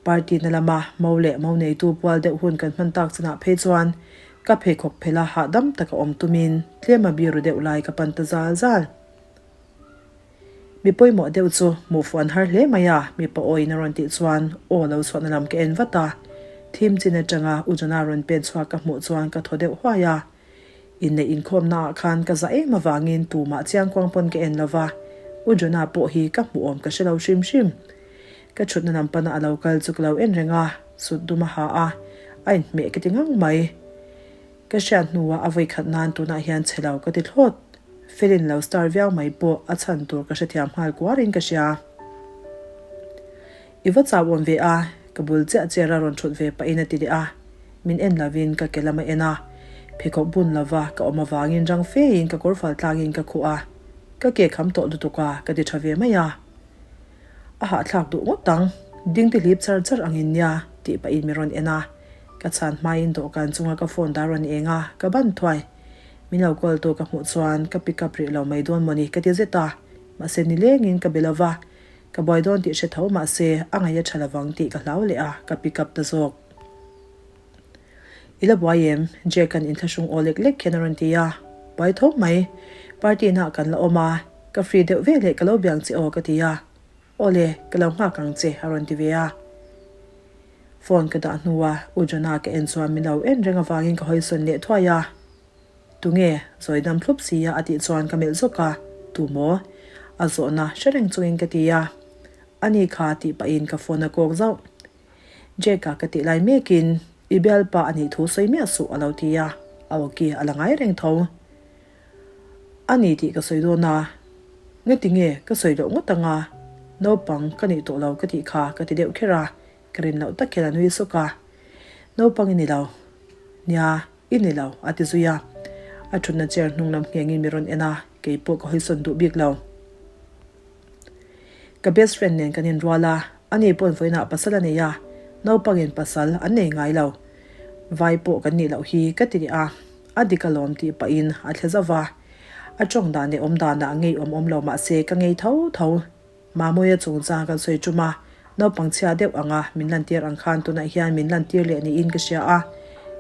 Speaker 1: Party na lama mo leh mo neitu pual deuh hun kan hman tak chinah phei chuan ka pheikhawk phela hahdam taka awm tumin tlema biru deuh lai ka pan ta zal zal. Mi pawimawh deuh chu hmuh fuh an har hle mai a, mipa awiin a rawn tih chuan aw lo chhuahna lam ka en vat a. Thim chin atanga U Jona rawn pen chhuak ka hmuh chuan ka thaw deuh huai a. Inneih inkhawmna ah khan ka za em avangin tumah chiangkuang pawn ka en lova, U Jonah pawh hi ka hmuh awm ka hre lo hrim hrim. Ka thutna lam pana a lo kal chu ka lo en reng a, sut dum a ha a, a inhmeh ka ti ngang mai. Ka hriat hnuah a vawikhat nan tunah hian chhe lo ka ti thlawt. Felin lo star viau mai pawh a chhan tur ka hrethiam nghal kuarin ka hria. I va chau awm ve a, ka bul chiah chair a rawn thut ve pahin a ti leh a, min en lovin ka ke lam a en a, pheikhawk bun lova ka awm avangin rang fein ka kawr fal tlangin ka khuh a, ka ke kham tawh lutuk a ka ti tha ve mai a. A hahthlak duh ngawt ang, ding ti hlip char char angin nia tih pahin min rawn en a, ka chhan hmain dawhkan chunga ka phone dah rawn eng a, ka ban thuai. Min lo call tu ka hmuh chuan ka pick up rih lo mai dawn mawni ka ti zet a, mahse nilengin ka be lo va, ka buai dawn tih hre tho mahse a ngaih a tha lovang tih ka hlau leh a, ka pick up ta zawk. I la buai em? Jack an inthlahrung aw lek lek hian a rawn ti a, buai tho mai, party na ah kan la awm a, ka free deuh ve leh ka lo biang che aw ka ti a, aw le, ka lo nghak ang che a rawn ti ve a. Phone ka dah hnua U Jonah ka en chuan min lo en reng avangin ka hawisawn leh thuai a. Tunge? Zawi dam thlup si a a tih chuan ka melh zawk a, Tu maw? A zawhna hre reng chungin ka ti a. Ani kha tih pahin ka phone a kawk zauh. Jake-a ka tih lai mekin I bialpa a nih thu sawi miah suh a lo ti a, a awki a la ngai reng tho. A ni tih ka sawi dawn a, Ngati nge ka sawi loh ngawt anga naupang ka nih tawh lo ka tih kha ka ti deuh kher a, ka rin loh tak hian a nui sawk a, Naupang i ni lo. Nia, i ni lo, a ti zui a. A thutna chair hnung lam nghengin mi rawn en a, kei pawh ka hawisawn duh bik lo. Ka best friend nen kan inrual a, ani pawn vawiinah pasal a nei a, naupangin pasal an nei ngai lo. Vai pawh kan nih loh hi ka ti leh a. A dik alawm tih pahin a thle zauh va. A tawng dan leh awm danah ngeiawm awm lo mahse ka ngei tho tho. Mamawia chungchang kan sawi tum a, naupang chhia deuh anga min lantir ang khan tunah hian min lantir leh niin ka hria a,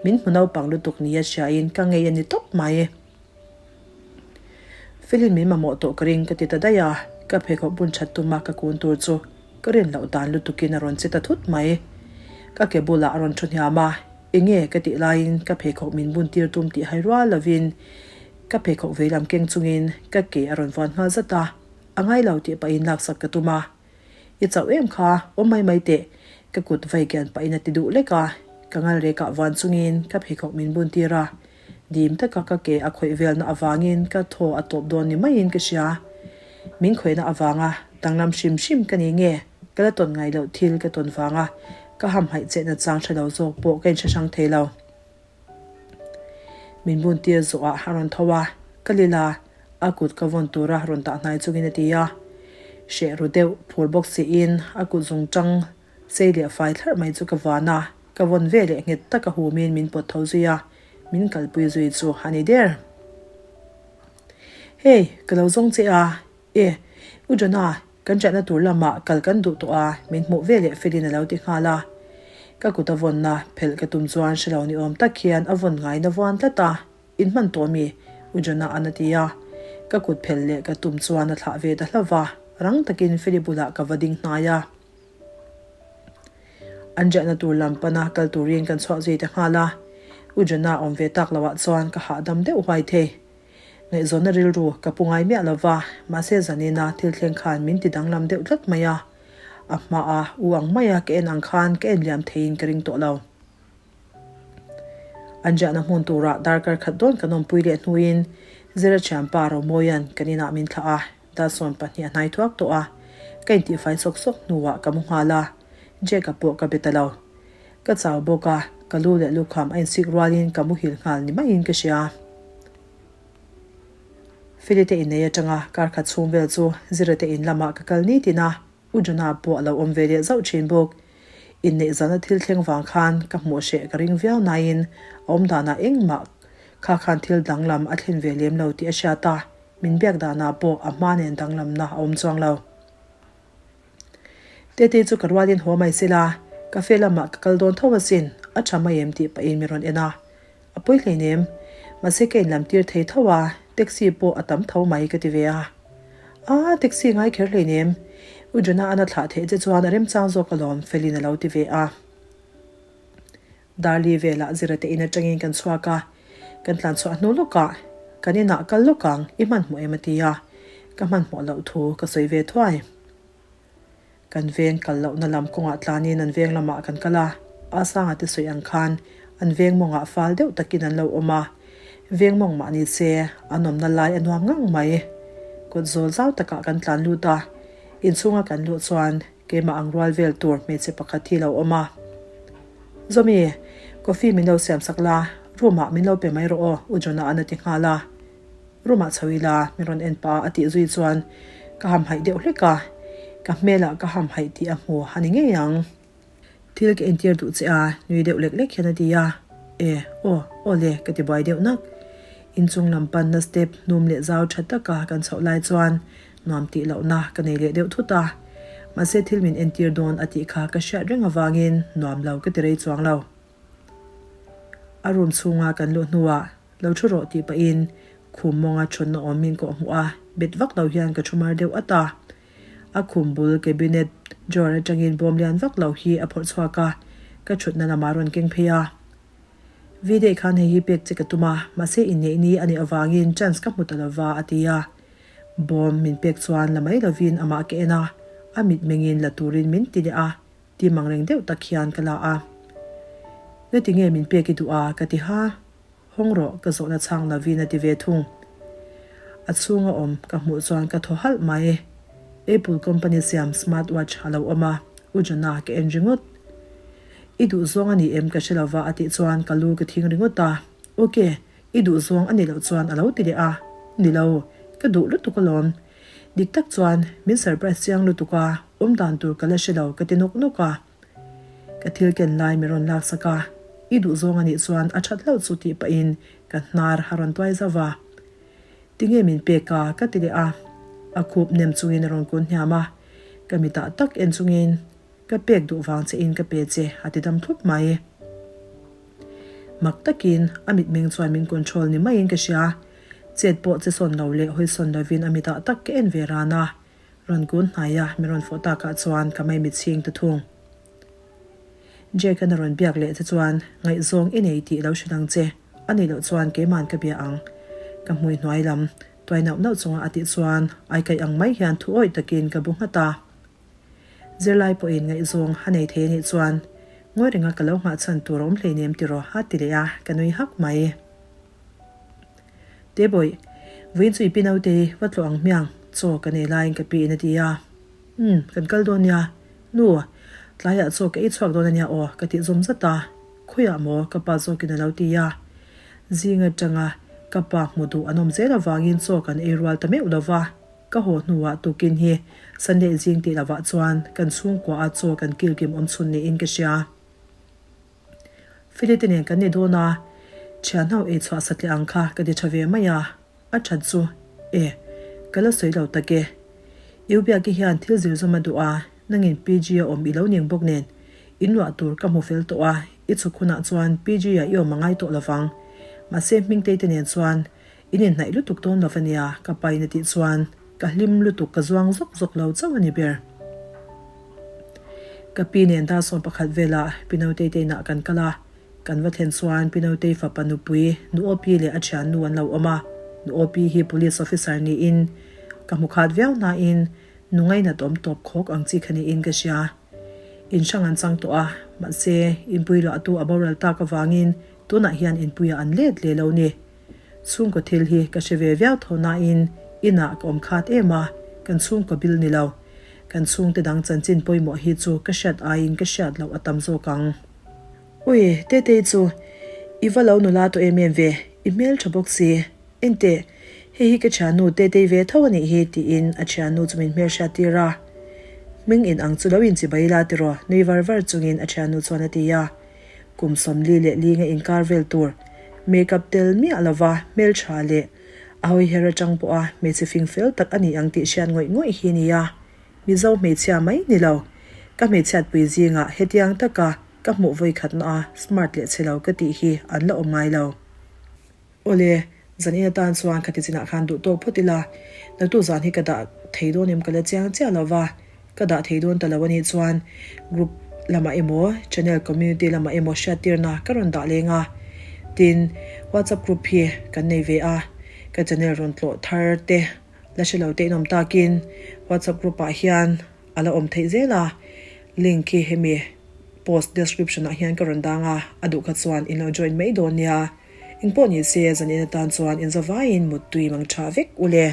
Speaker 1: min hmu naupang lutuk nia hriain ka ngei a ni tawp mai. Felin min mamawh tawh ka ring ka ti ta daih a, ka pheikhawk bun that tuma ka kun tur chu ka rin loh dan lutukin a rawn che ta thut mai. Ka ke bulah a rawn thu hniam a, enge ka tih laiin ka pheikhawk min bun tir tum tih hai rual lovin ka pheikhawk veilam keng chungin ka ke a rawn vuan nghal zat a, a ngai lo tih pahin laksak ka tum a. I chauh em kha, awm mai mai teh, ka kut vai kian pahin a ti duh lek a, ka ngal rekah vuan chungin ka pheikhawk min bun tir a. Dim taka ka ke a khawih velna avangin ka thaw a tawp dawn ni maiin ka hria. Min khawihna avanga danglam hrim hrim ka ni nge, ka la tawn ngai loh thil ka tawn vanga ka hamhaih chetna chang hre lo zawk pawh ka inhre hrang thei lo. Min bun tir zawhah a rawn tho a, ka lil a, a kut ka vawn tura rawn dah hnai chungin a ti a. Hreh ru deuh phur bawk siin a kut zung tang Sei leh fai thlarh mai chu ka vuan a, ka vawn ve leh nghet taka humin min pawt tho zui a, min kalpui zui chu a ni der. Hey, ka lo zawng che a, e, U Jonah, kan riahna tur lamah kal kan duh tawh a, min hmuh ve leh felin a lo ti nghal a. Ka kut a vawnna phelh ka tum chuan hre lo ni awm tak hian a vawn ngaiin a vuan tlat a, In hman tawh mi? U Jonah an a ti a. Ka kut phelh leh ka tum chuan a thlah ve ta hlauh va, rang takin Feli bulah ka va ding hnai a. An riahna tur lam pana kal turin kan chhuah zui ta nghal a, U Jonah awm ve tak loah chuan ka hahdam deuh huai thei. Ngaihzawnna rilru ka pu ngai miah lo va, mahse zanina thil thleng khan min ti danglam deuh tlat mai a. A hmaa u ang maia ka en ang khan ka en liam theiin ka ring tawh lo. An riahna hmun turah darkar khat dawn kan awmpui leh hnuin Zira thianpa Romawia'n kan inah min thlah a. Dalsawn pahnih a hnai thuak tawh a, ka intihfai sawk sawk hnuah ka mu nghal a, Jack-a pawh ka be ta lo. Ka chau bawk a, ka lu leh lukham a insik rualin ka muhil nghal ni maiin ka hria. Feli te innei atanga kar khat chhung vel chu Zira te in lamah ka kal nitin a, U Jonah pawh a lo awm ve leh zauh thin bawk. Inneih zana thil thleng vang khan ka hmuh hreh ka ring viau nain a awm danah engmah kha khan thil danglam a thlen ve lem lo tih a hriat a, Min biak danah pawh a hma nen danglamna a awm chuang lo. Tete chu ka rualin haw mai sela, cafe lamah ka kal dawn tho asin, a tha mai em tih pahin min rawn en a. A pawi hleinem, mahse ka inlam tir thei tho a, taxi pawh a tam tho mai ka ti ve a. Aa, taxi ngai kher hleinem, U Jonah an a thlah theih che chuan a remchang zawk alawm Felin a lo ti ve a. Darli velah zira te in atangin kan chhuak a, kan tlan chhuah hnu lawkah kan inah kal lawk ang i hmanhmawh em a ti a, ka hmanhmawh loh thu ka sawi ve thuai. Kan veng kal lohna lam kawngah tlanin an veng lamah kan kal a, a sanga te sawi ang khan an veng mawngah fal deuh takin an lo awm a, veng mawng mah ni se an awmna lai a nuam ngang mai. Kawt zawl zau takah kan tlan lut a, inchhunga kan luh chuan Keimah ang rual vel tur hmeichhe pakhat hi lo awm a. Zawmi, coffee min lo siam sak la, room ah min lo pe mai rawh aw, U Jonah an a ti nghal a. Room ah chho ila, min rawn en pah a a tih zui chuan ka hamhaih deuh hlek a, ka hmelah ka hamhaih tih a hmu a ni ngei ang. Thil ka entir duh che a, nui deuh lek lek hian a ti a. E, aw, aw le, ka ti buai deuh nak. Inchung lam panna step hnum leh zau tha taka kan chhoh lai chuan nuam tih lohna ka nei leh deuh thut a. Mahse thil min entir dawn a tih kha ka hriat reng avangin nuam lo ka ti rei chuang lo. A room chhunga kan luh hnuah lo thu rawh tih pahin khum mawnga thutna awm min kawh hmuh a, bet vak lo hian ka thu mar deuh at a. A khum bul cabinet drawer atangin bawm lian vak lo hi a phawrh chhuak a, ka thutna lamah rawn keng phei a. Video khan hei hi pek che ka tum a, mahse inneih ni a nih avangin chance ka hmu ta lova a ti a. Bawm min pek chuan la mai lovin amah ka en a, a mitmengin la turin min ti leh a, ti mang reng deuh tak hian ka la a. Ngati nge min pek i duh a? ka ti ha. Hawng rawh, ka zawhna chhang lovin a ti ve thung. A chhunga awm ka hmuh chuan ka thaw halh mai. Apple company siam smart watch a lo awm a, U Johna ka en ringawt. I duh zawng a ni em ka hre lova a tih chuan ka lu ka thing ringawt a. Ok, i duh zawng a nih loh chuan a lo ti leh a. Ni lo, ka duh lutuk alawm. Dik tak chuan min surprise chiang lutuk a, awm dan tur ka la hre lo ka ti nawk nawk a. Ka thil ken lai min rawn laksak a, i duh zawng a nih chuan a that hlauh chu tih pahin ka hnar a rawn tuai zauh va. Tinge min pek a? ka ti leh a. A khup nem chungin a rawn kun hniam a, ka mitah tak en chungin Ka pek duh vang che in ka pe che a ti dam thlup mai. Mak takin a mitmeng chuan min control ni maiin ka hria. Chet pawh che sawn lo leh hawi sawn lovin a mitah tak ka en ve ran a. Rawn kun hnai a min rawn fawh takah chuan ka mai mitchhing ta thung. Jake-an a rawn biak leh che chuan ngaihzawng i nei tih lo hrilh ang che, a nih loh chuan keiman ka bia ang. Ka hmui hnuai lam tuai nauh nauh chunga a tih chuan aikaih ang mai hian thu awih takin ka bu nghat a. Zirlai pawhin ngaihzawng a nei thei anih chuan ngawi renga ka lo nghah chhan tur a awm hleinem tiraw a ti leh a, ka nui hak mai. Tebawih, vawiin chu i pi naute hi va tlawh ang hmiang, chaw ka nei laiin ka piin a ti a. Umm, kan kal dawn nia. Nu, tlaiah chaw ka ei chhuak dawn ania aw ka tih zawm zat a, khawiah maw ka pa zawkin a lo ti a. Zing atanga ka pa hmu duh an awm zel avangin chaw kan ei rual ta meuh lova. Ka haw hnuah tukin hi Sunday zing tih lovah chuan kan chhungkua a chaw kan kilkim awm chhun niin ka hria. Feli te nen kan ni dawn a, thian ho ei chhuah satliah ang kha ka ti tha ve mai a, a that chu e, ka la sawi lo tak e. U Biaki hian thil zir zawm a duh a, nangin PG a awm i lo ning bawk nen in luah tur ka hmu fel tawh a, i chhuk hunah chuan PG ah i awm a ngai tawh lovang. Mahse Hmingtei te nen chuan In inhnaih lutuk dawn lo ania ka pain a tih chuan ka hlim lutuk ka zuang zawk zawk lo chauh a ni ber. Ka pi nen Darsawn pakhat velah Pi Notei te inah kan kal a, kan va thlen chuan Pi Notei fapa nupui Nu Opi leh a thiannu an lo awm a, Nu Opi hi Police Officer niin ka hmu khat viau nain nu ngainat awm tawp khawk ang chi kha niin ka hria. In hrang an chang tawh a, mahse inpui luahtu a boral tak avangin tunah hian inpuiah an let leh lo ni. Chhungkaw thil hi ka hre ve viau tho nain inah ka awm khat em a, kan chhungkaw bil ni lo. Kan chhungte dang chanchin pawimawh hi chu ka hriat aiin ka hriat loh a tam zawk ang. Ui, Tetei chu i va lo nula tawh em em ve, i hmel tha bawk si. Enteh, hei hi ka thiannu Tetei ve tho a nih hi tiin a thiannu chu min hmelhriat tir a. Hming in ang chu lo inchibai ila tiraw nui var var chungin a thiannu chuan a ti a. Kum 44 a inkar vel tur make-up tel miah lova hmeltha leh a hawiher atang pawha hmeichhe fing fel tak a ni ang tih hriat ngawih ngawih hi nia. Mizo hmeichhia mai ni lo. Ka hmeichhiatpui zingah hetiang taka ka hmuh vawikhatna a smart leh chhe lo ka tih hi an la awm ngai lo. Awle, zan in atan chuan khati chinah khan duh tawk phawt ila, naktuk zan hi ka dah thei dawn em ka la chiang chiah lo va, ka dah thei dawn ta lo a nih chuan group lamah emaw channel community lamah emaw hriattirna ka rawn dah leng a, tin whatsapp group hi kan nei ve a, ka channel rawn tlawh thar te la hre lo te in awm takin whatsapp group ah hian a la awm theih zel a, link hi hemi post description ah hian ka rawn dang a, a duh kha chuan in lo join mai dawn nia. Engpawh ni se, zanin atan chuan inzavaiin muttui mang tha vek u le.